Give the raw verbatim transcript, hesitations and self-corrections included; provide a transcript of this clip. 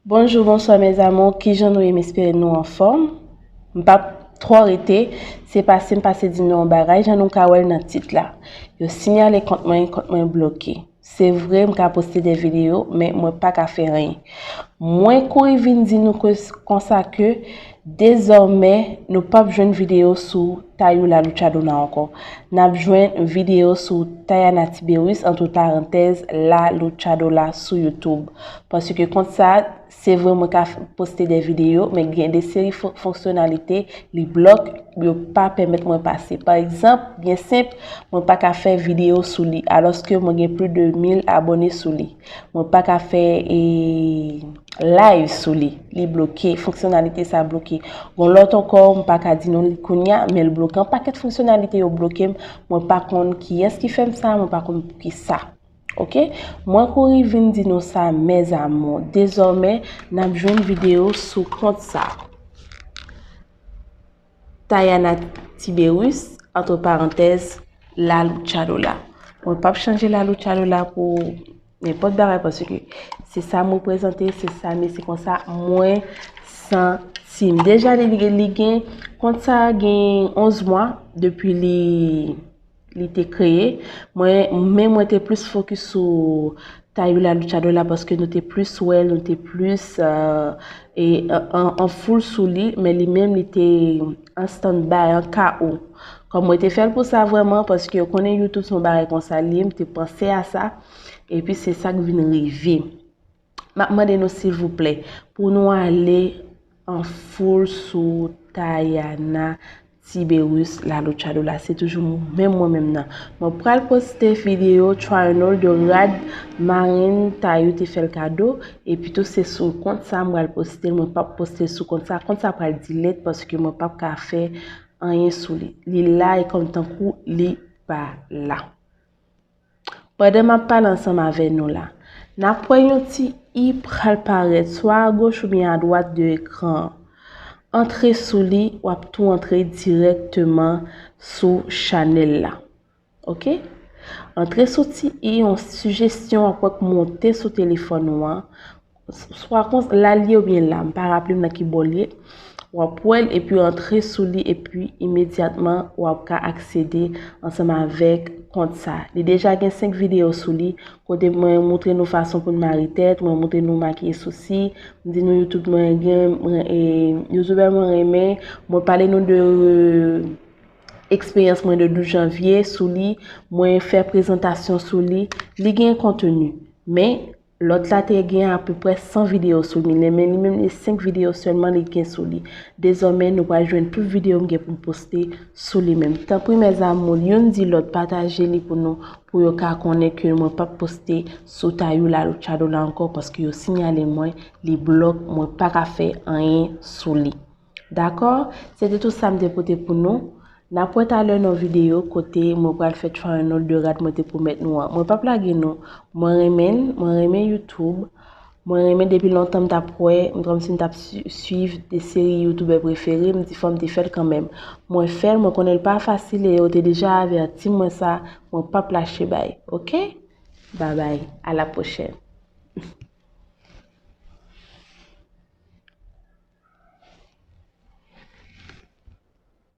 Bonjou, bonswa mes amours, kijan nou ye? M espere nou anfòm. M p ap twò rete, se pase m pase di nou yon bagay, jan nou ka wè l nan tit la. Yo sinyale kont mwen, kont mwen bloke. Se vre, m ka poste de videyo, men mwen pa ka fè anyen. Mwen kouri vin di nou ke, konsa ke, dezòmè, nou p ap jwenn videyo sou Tayou La Luchadora ankò. N ap jwenn videyo sou Tayana Tiberius, antre parantèz, La Luchadora sou YouTube. Paske kont sa, se vre mwen ka f- poste de videyo, men gen de seri fon- fonksyonalite, li blòk, yo pa pèmèt mwen pase. Pa egzanp, byen senp, mwen pa ka fè videyo sou li, alòske mwen gen plis de mil abòne sou li. Mwen pa ka fè e, live sou li, li bloke, fonksyonalite sa bloke. Gon lòt ankò, m pa ka di nou li kounye a, men l bloke. Yon pakèt fonksyonalite yo bloke m, mwen pa konn kiyès ki fè m sa, mwen pa konn poukisa. Ok? Mwen kouri vin di nou sa, mes amours. Dezòmè, n ap jwenn videyo sou kont sa. Tayana Tiberius, antre parantèz, La Luchadora. Mwen p ap chanje La Luchadora pou nenpòt bagay, paske se sa m reprezante, se sa m ye, se konsa mwen santi m. Deja, li, li, li gen, kont sa gen onz mwa depi li, li te kreye. Mwen, men mwen te plis fokis sou Tayou La Luchadora paske nou te plis wè l, nou te plis euh, e, an, an, an foul sou li, men li menm li te an stand-by, an K O. Kòm mwen te fè l pou sa vrèman, paske yo konnen YouTube se yon bagay konsa li ye, m te panse a sa, epi se sa k vin rive. M ap mande nou silvouplè, pou nou ale an foul sou Tayana Tiberius La Luchadora, se toujou menm mwen menm nan. Mwen pral poste videyo triangle de rad Marine Tayou te fè l kado, epi tou se sou kont sa mwen pral poste l, mwen p ap poste l sou kont sa. Kont sa pral delete paske mwen p ap ka fè anyen sou li. Li la e kòm tankou li pa la. Pandan m ap pale ansanm avè nou la, n ap wè yon ti i pral parèt swa agoch oubyen adwat de ekran an. Antre sou li, w ap tou antre dirèkteman sou chanèl la. Ok? Antre sou ti i, yon sijesyon w ap wè k monte sou telefòn ou an. Swa kon la l ye oubyen la, m pa raple m nan ki bò l ye. W ap wè l epi antre sou li epi imedyatman w ap ka aksede ansanm avèk kont sa. Li deja gen senk videyo sou li, kote mwen montre nou fason pou n mare tèt, mwen montre nou makiye sousi, m di nou YouTube mwen gen, mwen, e, YouTuber mwen renmen, mwen pale nou de eksperyans mwen de douz janvye sou li, mwen fè prezantasyon sou li, li gen konteni. Men, lòt la te gen apeprè san videyo sou li, men li menm li senk videyo sèlman li gen sou li. Dezòmè, nou pral jwenn tout videyo m gen pou m poste sou li menm. Tanpri, mes amours, youn di lòt, pataje li pou nou, pou yo ka konnen ke mwen p ap poste sou Tayou La Luchadora ankò, paske yo siyale mwen, li blòk, mwen pa ka fè anyen sou li. Dakò? Se te tout sa m te pote pou nou. N ap wè talè nan videyo kote mwen pral fè triangle de rad mwen te pwomèt nou an. Mwen p ap lage nou. Mwen renmen l, mwen renmen YouTube. Mwen renmen depi lontan m t ap wè, m t kòmsi m t ap sui- swiv de seri youtubè prefere, m di fò m te fè l kanmenm. Mwen fè l, mwen konnen l pa fasil e yo te deja avèti mwen sa, mwen p ap lache bay. Ok? Babay, a la pwochèn.